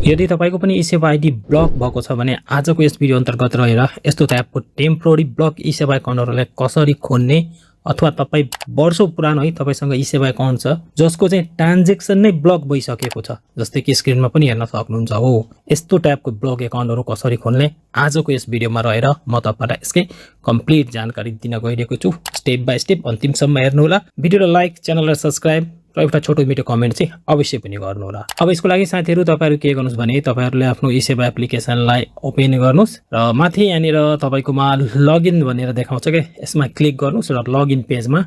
यदि तपाईको पनि ई-सेवा आइडी ब्लक भएको छ भने आजको यस भिडियो अन्तर्गत रहेर यस्तो टाइपको टेम्पोररी ब्लक ई-सेवा एकाउन्टहरुलाई कसरी खोल्ने अथवा तपाई वर्षौं पुरानो है तपाईसँग ई-सेवा एकाउन्ट छ जसको चाहिँ ट्रान्ज्याक्सन नै ब्लक भइसकेको छ जस्तै कि स्क्रिनमा पनि हेर्न सक्नुहुन्छ हो यस्तो टाइपको ब्लक एकाउन्टहरु कसरी खोल्ने आजको यस भिडियोमा रहेर म तपाईलाई यसकै कम्प्लिट जानकारी दिन गइरहेको छु स्टेप बाइ स्टेप अन्तिमसम्म हेर्नु होला भिडियोलाई लाइक च्यानललाई सब्स्क्राइब र एउटा छोटो मिठो कमेन्ट चाहिँ अवश्य पनि गर्नु होला अब यसको लागि साथीहरु तपाईहरु के गर्नुस् भने तपाईहरुले आफ्नो ई-सेवा एप्लिकेसनलाई ओपन गर्नुस् र माथि यहाँनिर तपाईकोमा लगइन भनेर देखाउँछ के यसमा क्लिक गर्नुस् र लगइन पेजमा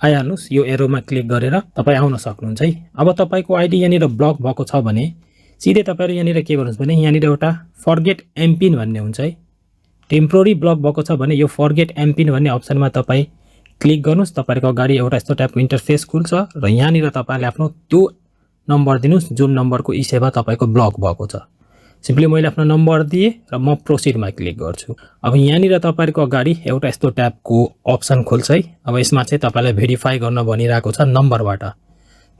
आइहाल्नुस् यो एरोमा क्लिक गरेर तपाई आउन सक्नुहुन्छ है अब तपाईको आइडी यहाँनिर ब्लक भएको छ भने सिधै तपाईहरु यहाँनिर के गर्नुस् भने यहाँनिर एउटा फर्गेट एमपिन भन्ने हुन्छ है टेम्पोररी ब्लक भएको छ भने यो फर्गेट एमपिन भन्ने अप्सनमा तपाई क्लिक गर्नुस् तपाईको अगाडि एउटा यस्तो टाइपको इन्टरफेस खुल्छ र यहाँनिर तपाईले आफ्नो त्यो नम्बर दिनुस् जुन नम्बरको ई-सेवा तपाईको ब्लक भएको छ सिम्पली मैले आफ्नो नम्बर दिए र म प्रोसिडमा क्लिक गर्छु अब यहाँनिर तपाईको अगाडि एउटा यस्तो टाइपको अप्सन खुल्छ है अब यसमा चाहिँ तपाईलाई भेरिफाई गर्न भनिरहेको छ नम्बरबाट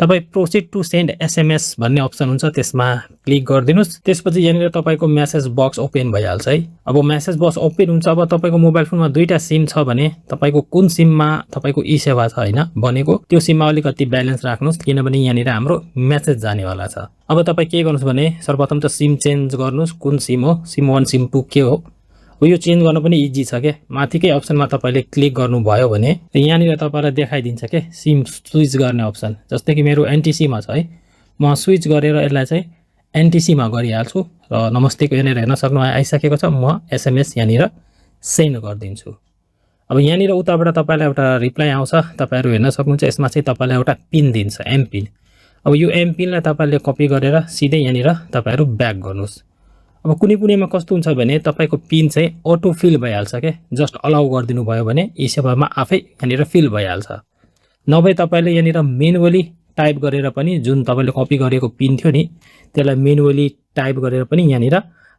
तपाई प्रोसिड टु सेन्ड एसएमएस भन्ने अप्सन हुन्छ त्यसमा क्लिक गर्दिनुस् त्यसपछि यहाँनिर तपाईको मेसेज बक्स ओपन भइहाल्छ है अब मेसेज बक्स ओपन हुन्छ अब तपाईको मोबाइल फोनमा दुईटा सिम छ भने तपाईको कुन सिममा तपाईको ई-सेवा छ हैन भनेको त्यो सिममा अलिकति ब्यालेन्स राख्नुस् किनभने यहाँनिर हाम्रो मेसेज जानेवाला छ अब तपाई के गर्नुस् भने सर्वप्रथम त सिम चेन्ज गर्नुस् कुन सिम हो सिम 1 सिम 2 के हो यो चेन्ज गर्न पनि इजी छ के माथिकै अप्सनमा तपाईले क्लिक गर्नु भयो भने यहाँनिर तपाईलाई देखाइदिन्छ के सिम स्विच गर्ने अप्सन जस्तै कि मेरो एनटीसी मा छ है म स्विच गरेर यसलाई चाहिँ एनटीसी मा गरिहाल्छु र नमस्तेको यहाँनिर हेर्न सक्नु आइसकेको छ म एसएमएस यहाँनिर सेन्ड गर्दिन्छु अब यहाँनिर उताबाट तपाईलाई एउटा रिप्लाई आउँछ तपाईहरु हेर्न सक्नुहुन्छ यसमा चाहिँ तपाईलाई एउटा पिन दिन्छ एमपिन अब यो एमपिनलाई तपाईले कपी गरेर सिधै यहाँनिर तपाईहरु ब्याक गर्नुस् अब कुनैमा कस्तो हुन्छ भने तपाईको पिन चाहिँ अटो फिल भइहाल्छ के जस्ट अलाउ गर्दिनु भयो भने ई-सेवामा आफै यहाँनिर फिल भइहाल्छ नभए तपाईले यहाँनिर म्यानुअली टाइप गरेर पनि जुन तपाईले कपी गरेको पिन थियो नि त्यसलाई म्यानुअली टाइप गरेर पनि यहाँनिर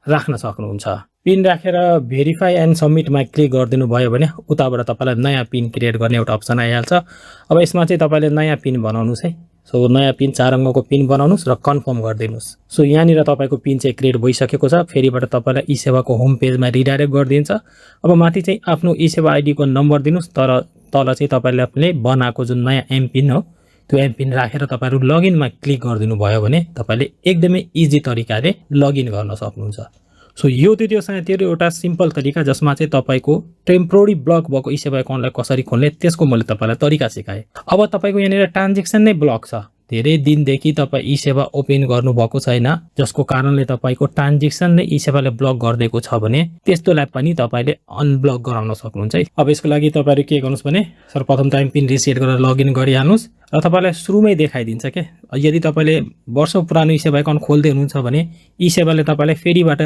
राख्न सक्नुहुन्छ पिन राखेर भेरिफाई एन्ड सबमिटमा क्लिक गर्दिनु भयो भने उताबाट तपाईलाई नयाँ पिन क्रिएट गर्ने एउटा अप्सन आइहाल्छ अब यसमा चाहिँ तपाईले नयाँ पिन बनाउनुस् है सो नयाँ पिन 4 अङ्कको पिन बनाउनुस् र कन्फर्म गर्दिनुस् सो यहाँनिर तपाईको पिन चाहिँ क्रिएट भइसकेको छ फेरिबाट तपाईलाई ई-सेवाको होम पेजमा रिडाइरेक्ट गरिदिन्छ अब माथि चाहिँ आफ्नो ई-सेवा आइडी को नम्बर दिनुस् तर तल चाहिँ तपाईले आफूले बनाएको जुन नयाँ एमपिन हो त्यो एमपिन राखेर तपाईहरु लगइनमा क्लिक गर्दिनु भयो भने तपाईले एकदमै इजी तरिकाले लगइन गर्न सक्नुहुन्छ सो यो थियो साथीहरु एउटा सिम्पल तरिका जसमा चाहिँ तपाईको टेम्पोररी ब्लक भएको ई-सेवा एकाउन्टलाई कसरी खोल्ने त्यसको मैले तपाईलाई तरिका सिकाए अब तपाईको यहाँनिर ट्रान्ज्याक्सन नै ब्लक छ धेरै दिनदेखि तपाई ई-सेवा ओपन गर्नु भएको छैन जसको कारणले तपाईको ट्रान्ज्याक्सन नै ई-सेवाले ब्लक गर्दिएको छ भने त्यस्तोलाई पनि तपाईले अनब्लक गराउन सक्नुहुन्छ है अब यसको लागि तपाईहरु के गर्नुस् भने सर्वप्रथम टाइम पिन रिसेट गरेर लगइन गरिहाल्नुस् र तपाईलाई सुरुमै देखाइदिन्छ के यदि तपाईले वर्षौं पुरानो ई-सेवा एकाउन्ट खोल्दै हुनुहुन्छ भने ई-सेवाले तपाईलाई फेरिबाट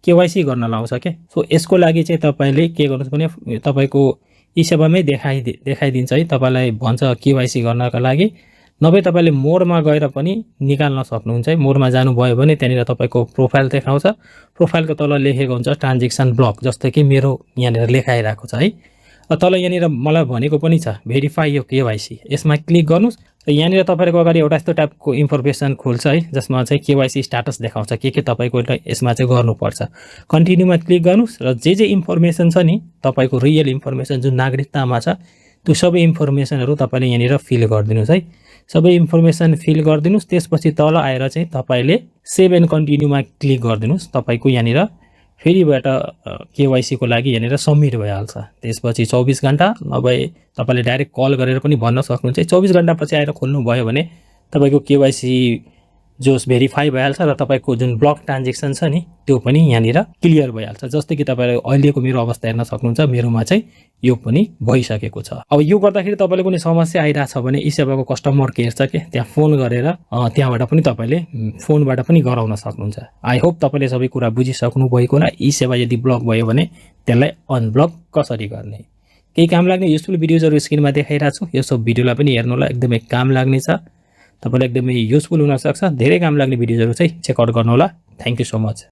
केवाइसी गर्न लाउँछ के सो यसको लागि चाहिँ तपाईले के गर्नुस् भने तपाईको ई-सेवामै देखाइदिन्छ है तपाईलाई भन्छ केवाइसी गर्नका लागि नभए तपाईले मोडमा गएर पनि निकाल्न सक्नुहुन्छ है मोडमा जानु भयो भने त्यहाँनिर तपाईको प्रोफाइल देखाउँछ प्रोफाइलको तल लेखेको हुन्छ ट्रान्ज्याक्सन ब्लक जस्तै कि मेरो यहाँनिर लेखाइराको छ है तल यहाँनिर मलाई भनेको पनि छ भेरिफाई यो केवाइसी यसमा क्लिक गर्नुस् र यहाँनिर तपाईको अगाडि एउटा यस्तो टाइपको इन्फर्मेसन खुल्छ है जसमा चाहिँ केवाइसी स्ट्याटस देखाउँछ के तपाईको यसमा चाहिँ गर्नुपर्छ कन्टिन्युमा क्लिक गर्नुस् र जे इन्फर्मेसन छ नि तपाईको रियल इन्फर्मेसन जुन नागरिकतामा छ त्यो सबै इन्फर्मेसनहरु तपाईले यहाँनिर फिल गर्दिनुस् है सबै इन्फर्मेसन फिल गर्दिनुस् त्यसपछि तल आएर चाहिँ तपाईले सेभ एन्ड कन्टिन्युमा क्लिक गर्दिनुस् तपाईको यहाँनिर फेरिबाट केवाइसी को लागि यहाँनिर सबमिट भइहाल्छ त्यसपछि 24 घण्टा नभए तपाईले डाइरेक्ट कल गरेर पनि भन्न सक्नुहुन्छ 24 घण्टा पछि आएर खोल्नु भयो भने तपाईको केवाइसी जोस भेरिफाई भइहाल्छ र तपाईको जुन ब्लक ट्रान्ज्याक्सन छ नि त्यो पनि यहाँनिर क्लियर भइहाल्छ जस्तै कि तपाईले अहिलेको मेरो अवस्था हेर्न सक्नुहुन्छ मेरोमा चाहिँ यो पनि भइसकेको छ अब यो गर्दाखेरि तपाईले कुनै समस्या आइराछ भने ई-सेवाको कस्टमर केयर छ के त्यहाँ फोन गरेर त्यहाँबाट पनि तपाईले फोनबाट पनि गराउन सक्नुहुन्छ आई होप तपाईले सबै कुरा बुझिसक्नु भएको होला ई-सेवा यदि ब्लक भयो भने त्यसलाई अनब्लक कसरी गर्ने केही काम लाग्ने युजफुल भिडियोजहरु स्क्रिनमा देखाइराछु यो सब भिडियोलाई पनि हेर्नु होला एकदमै काम लाग्ने छ तपाईलाई एकदमै युजफुल हुन सक्छ धेरै काम लाग्ने भिडियोजहरु चाहिँ चेक आउट गर्नु होला थ्यांक यू सो मच